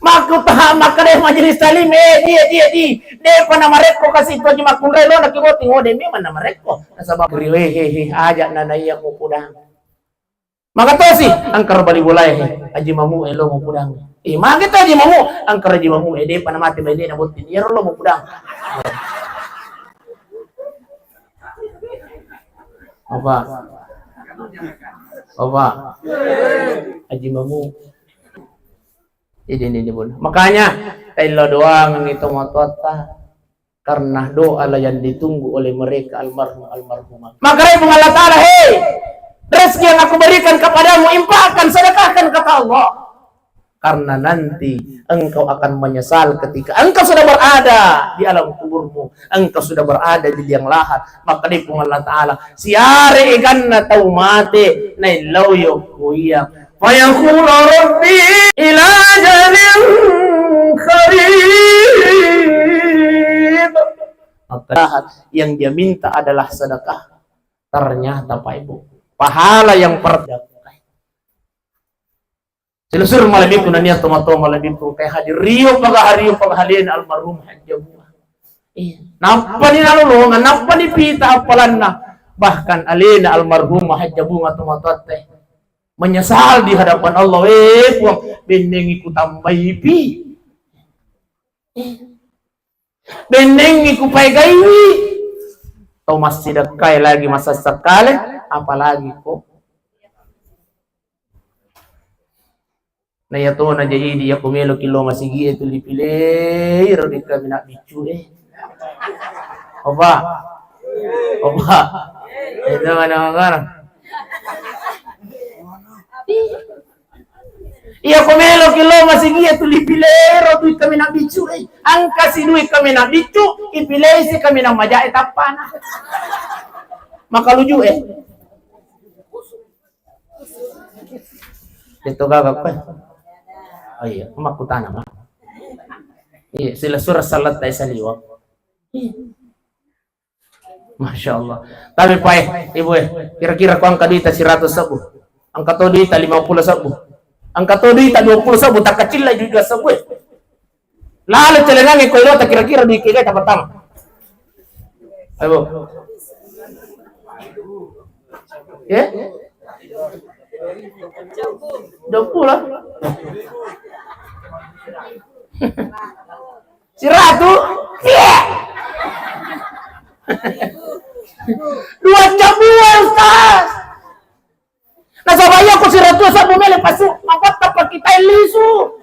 Makku taha, makkeda majelis talim, eh, dia, dia, di. Depa namarekko kasi tu Haji makkunrai lo, nakki botting. Oh, de memang namarekko. Nasaba riwe, he, he, aja nana iya ko pudang. Maka tosi, angkara bali bolae, he. Haji Mamu, eh, lo mo pudang. Eh, mage to Haji Mamu, angkara Haji Mamu, eh, depa namate bainena botting. Iya ro lo mo pudang. Apa? Apa? Haji Mamu. Ini, ini, ini, Bun. Makanya, taillo doangengngi tomatoatta. Karena doalah yang ditunggu oleh mereka almarhum, almarhumah. Maka, hai Puang Allah Ta'ala, hei, rezeki yang aku berikan kepadamu, infakkan, sedekahkan, kata Allah. Karena nanti engkau akan menyesal ketika engkau sudah berada di alam kuburmu, engkau sudah berada di liang lahat. Maka dipung Allah Ta'ala, siare eganna tau mate, naillau yokko iya. Fayaqulu rabbi ila ajalin qarib. Maka yang dia minta adalah sedekah. Ternyata, Pak Ibu, pahala yang per- Silusur malebbiku nania tomatoa malebbiku engkae hadir rio paga hario paga halena almarhum Hajja Bunga. Iya. Nappani nalolongang, nappani pita appalanna. Bahkan alena almarhum Hajja Bunga tomatoatta menyesal di hadapan Allah, eh Puang, bennengngi kutambaipi. Eh. Bennengngi kupaegaiwi. Tau massidekkae lagi masessakale, apalagi ko. Na iya tona jaji idi, iya ko meloki lo masigie tuli pilei ro dikka mina biccu e. Opa. Opa. Itu mana mana. Iya ko melo ki lo masigie tuli pilero dui kaminang biccu e. Angka si dui kaminang biccu, ipilei si kaminang majae tappana. Maka luju e. Itu gaga koe. Oh iya, makkutana ma. Iya, sila surah salat tai saliwa. Iya. Masya Allah. Tapi pae, ibu e, kira-kira ko angka duita siratu sebbu, angka to duita lima puluh sebbu, angka to duita dua puluh sebbu, takkacilla dua sebbu e. Lalu celengange ko ilota kira-kira dui kegai tapatama. Ayo. Ya? Dua puluh. Siratu? Iya. Dua jam dua, Ustaz. Nasaba iya ko siratu sebbu mele pasu, mapatta pakitai lisu.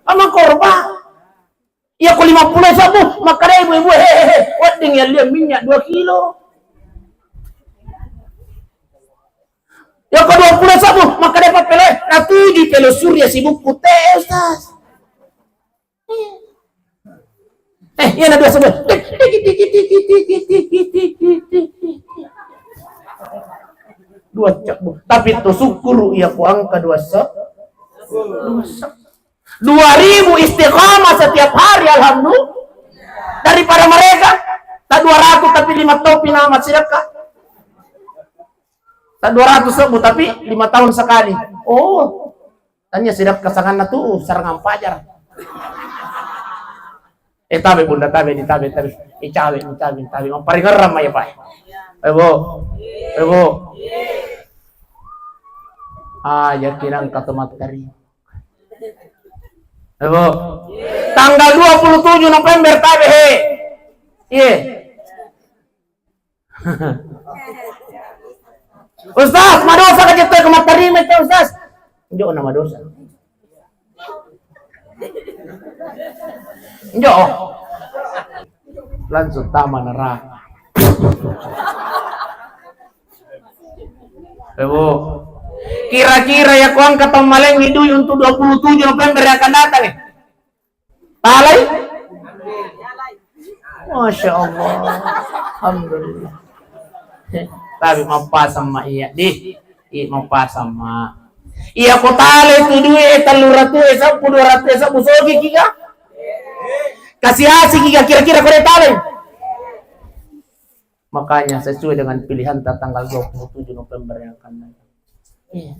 Ama korba. Iya ko lima puluh sebbu, makkada ibu-ibu, he, he, he, wedding yallia minyak dua kilo. Iya ko dua puluh sebbu, makkada pappelo, natuju pelo surya sibukku te, Ustaz. Eh, iya na dua sebbu. Dua sebbu. Tapi to syukuru iya ko angka dua se-, dua se-, dua ribu istiqamah setiap hari, alhamdulillah. Daripada mereka, tak dua ratus tapi lima tahun pina masih dekat. Tak dua ratus sebbu tapi lima tahun sekali. Oh, tanya sidak kesanganna tu serangan pajar. Eh, tabe bunda, tabe di tabe, tabe. Eh, cawe, cawe, cawe. Maparingerang mai, Pak. Eh, Bu. Eh, Bu. Ah, yakinang kata materi. Eh, Bu. Tanggal dua puluh tujuh November tabe, he. Iya. Ustaz, madosa ka cetto ko mattarima itu, Ustaz? Njo na madosa. Njo. Langsung tama neraka. Ewo. Kira-kira ya ko angka tau malengngi dui untuk dua puluh tujuh November yang akan datang, eh? Talai? Masya Allah. Alhamdulillah. Tapi mappasang ma iya, di. Iya, mappasang ma. Iya, ko talai tu dui e, tellu ratu e, seppulo, dua ratu e, seppulo, sogi ki ga? Kasi-asi ki ga kira-kira ko de talai? Makanya sesuai dengan pilihan ta tanggal dua puluh tujuh November yang akan datang. Iya.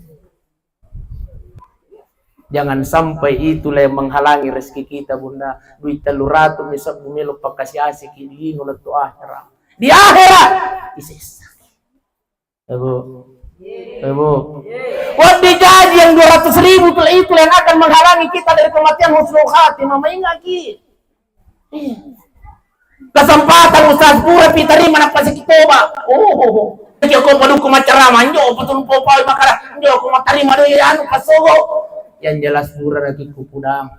Jangan sampai itulah yang menghalangi rezeki kita, Bunda. Duit tellu ratu mi sebbu melo pakkasi-asi ki lino lettu akhirat. Di akhirat, isessa. Ibu. Ibu. Wedding jaji yang dua ratus ribu itu, itulah yang akan menghalangi kita dari kematian husnul khatimah. Maingat ki. Iya. Kesempatan Ustaz pura pitarima nappa siki toba. Oh, oh, oh. Iya ko padukku maccarama, njo betul popa makara, njo ko mattarima do ya anu pasogo. Yang jelas pura lagi kupudang.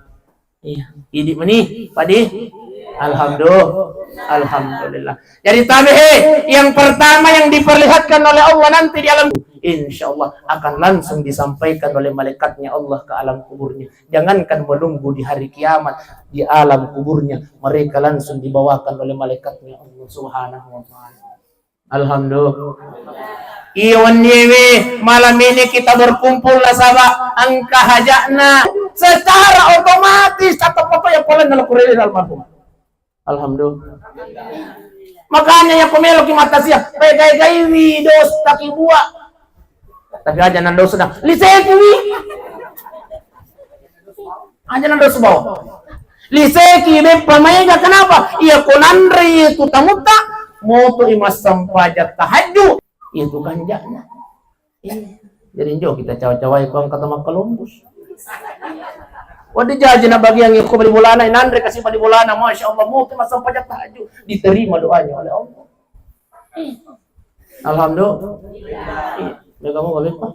Iya, idi meni, padi. Alhamdulillah. Alhamdulillah. Jadi tabe, he, yang pertama yang diperlihatkan oleh Allah nanti di alam, insya Allah akan langsung disampaikan oleh malaikatnya Allah ke alam kuburnya. Jangankan menunggu di hari kiamat, di alam kuburnya, mereka langsung dibawakan oleh malaikatnya Allah Subhanahu wa Ta'ala. Alhamdulillah. Iya, wenniewe malam ini kita berkumpul nasaba engka haja'na, secara otomatis atau foto yang paling nalokure almarhum. Alhamdulillah. Makanya ya pemelo ki mata siap, pegai-gaiwi dos taki buah. Tapi aja nando sedang. Liseki wi. Aja nando sebau. Liseki beppa maega, kenapa? Iya ko nanre itu tamutta, moto i massempajang tahajud. Itu ganja'na. Iya. Jadi njo kita cawa-cawai ko angka tama kalombus. Waduh, jaji na bagian ko bali bolana, nanre kasi bali bolana, masya Allah, moto i massempajang tahajud, diterima doanya oleh Allah. Alhamdulillah. Iya. Mega mau balik, Pak?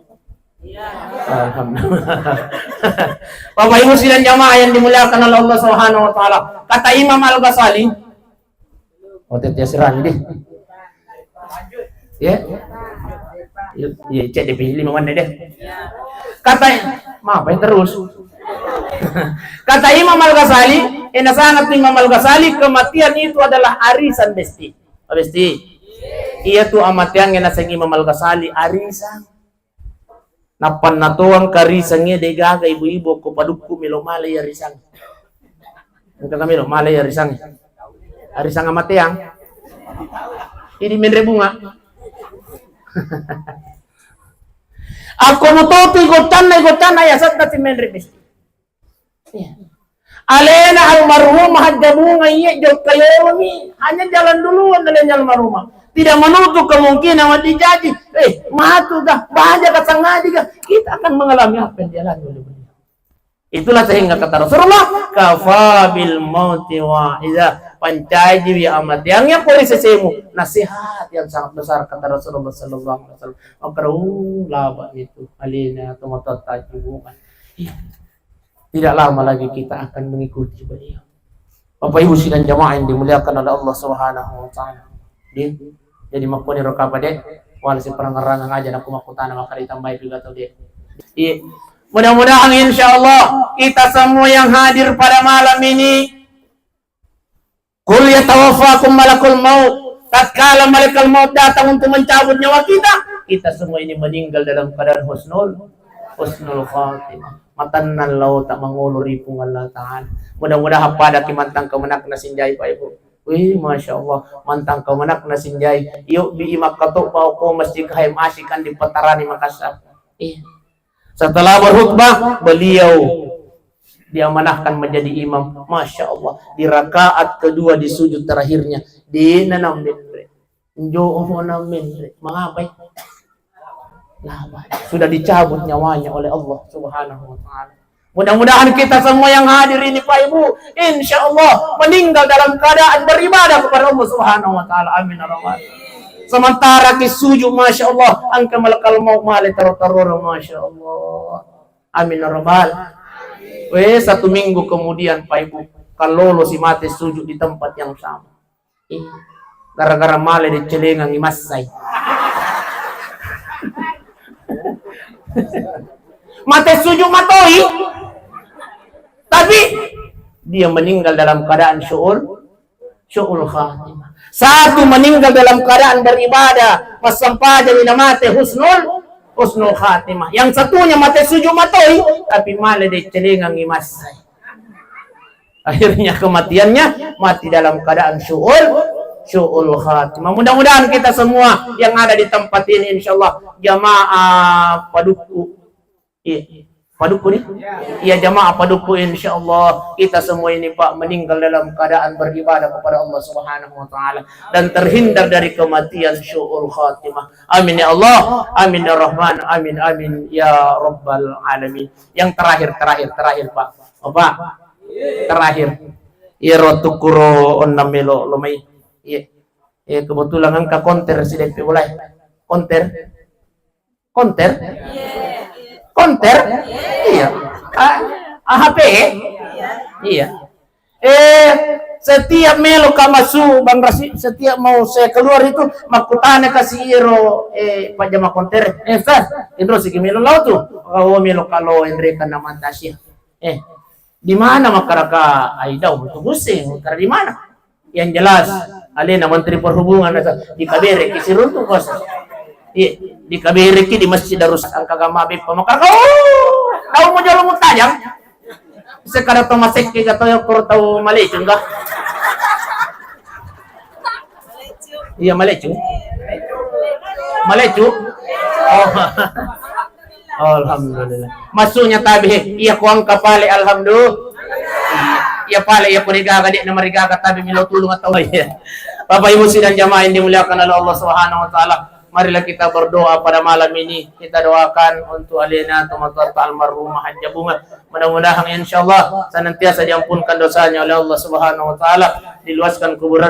Alhamdulillah. Bapak Ibu sidang jamaah yang dimuliakan oleh Allah Subhanahu wa Ta'ala. Kata Imam Al-Ghazali, oh, tete sirani deh. Ya? Iya, cek deh, lima mana deh. Kata Mapai terus. Kata Imam Al-Ghazali, eh, nasana tu Imam Al-Ghazali, kematian itu adalah arisan, Besti. Besti. Iya tu amateang naseng Imam Al-Ghazali, arisan. Nappa natoang karisangnge de gaga ibu-ibu ko padukku melo male iya risang. Engka melo male iya risang. Arisang amateang. Ini menre bunga. Akko mutopi goccanna, goccanna ya setta ti menre besti. Iya. Alena almarhum Hajja Bunga iya jokka yolomi, hanya jalan duluan alena almarhumah. Tidak menutup kemungkinan mau dijaji, eh, matu kah, bahagia kah, sangaji kah, kita akan mengalami apa yang dialami oleh beliau. Itulah sehingga kata Rasulullah, kafa bil mauti wa'iza, pancaji wi amateang yang pori sesemu, nasihat yang sangat besar kata Rasulullah sallallahu alaihi wasallam. Makara, uh, laba itu alena atau matoatta Hajji Bunga. Iya. Tidak lama lagi kita akan mengikuti beliau. Bapak Ibu sidang jamaah yang dimuliakan oleh Allah Subhanahu wa taala. Di, jadi makkoniro kapang de, wala siparangang-rangang aja nakku makkutana maka ditambahi piga tau de. Iya. Mudah-mudahan insya Allah kita semua yang hadir pada malam ini Qul yatawaffakum malakul maut. Tatkala malaikat maut datang untuk mencabut nyawa kita, kita semua ini meninggal dalam keadaan husnul, husnul khatimah. Matenna lao ta mangolo ri Puang Allah Ta'ala. Mudah-mudahan pada ki mantang kemenakna sinjai, Pak Ibu. Wih, Masya Allah, mantang kemenakna sinjai. Yuk, bi makka to bau ko masjid K H M A sikan di Petarani Makassar. Iya. Setelah berkhutbah, beliau diamanahkan menjadi imam. Masya Allah, di rakaat kedua di sujud terakhirnya, di nanam menre. Njo omo nam menre. Mengapai? Laba. Sudah dicabut nyawanya oleh Allah Subhanahu wa Ta'ala. Mudah-mudahan kita semua yang hadir ini, Pak Ibu, insya Allah meninggal dalam keadaan beribadah kepada Allah Subhanahu wa Ta'ala. Amin ya rabbal. Sementara ki sujud, Masya Allah, engka malakal maut male taro-taro, Masya Allah. Amin ya rabbal. Weh, satu minggu kemudian, Pak Ibu, kallolo si mate sujud di tempat yang sama. Iya. Gara-gara male deccelengangi massai. Mate sujud matoi. Tapi dia meninggal dalam keadaan syu'ul, syu'ul khatimah. Satu meninggal dalam keadaan beribadah, massempajang, namate husnul, husnul khatimah. Yang satunya mate sujud matoi, tapi male deccelengangi massai. Akhirnya kematiannya mati dalam keadaan syu'ul, syu'ul khatimah. Mudah-mudahan kita semua yang ada di tempat ini, insya Allah, jamaah Padukku. Iya. Padukku nih? Iya, jamaah Padukku, insya Allah, kita semua ini, Pak, meninggal dalam keadaan beribadah kepada Allah Subhanahu wa Ta'ala dan terhindar dari kematian syu'ul khatimah. Amin ya Allah, amin ya Rahman, amin, amin ya Rabbal Alamin. Yang terakhir, terakhir, terakhir, Pak. Bapak, terakhir. Iya, ro tukuro onnang melo lo mai. Iya. Iya, kebetulan engka konter si depe boleh. Konter. Konter? Konter? Iya. Ah, ah, H P? Iya. Eh, setiap melo ka masuk Bang Rasi, setiap mau saya keluar itu makkutana kasi iro, eh, pajama konter. Eh, Ustaz, indro siki melo lau tu. Oh, melo kalau indre kana mantasia. Eh, di mana makaraka aidau untuk pusing? Karena di mana? Yang jelas, alena Menteri Perhubungan, di K B R I ki siruntu kos. Iya, di K B R I ki di Masjid Darus angka gama beppa makaraka. Oh, tau mau jalan mutajang. Sekada to masekke ga to koro tau malecung ga. Iya, malecung. Malecung. Oh. Alhamdulillah. Maksudnya tabe, iya ko engka pale, alhamdulillah. Iya pale, iya ko degaga, de' namarigaga, tabe melo tulung atau iya. Bapak Ibu sidang jamaah yang dimuliakan oleh Allah Subhanahu wa Ta'ala, marilah kita berdoa pada malam ini. Kita doakan untuk alena tomatoatta almarhumah Hajjah Bunga. Mudah-mudahan insyaallah senantiasa diampunkan dosanya oleh Allah Subhanahu wa Ta'ala, diluaskan kuburan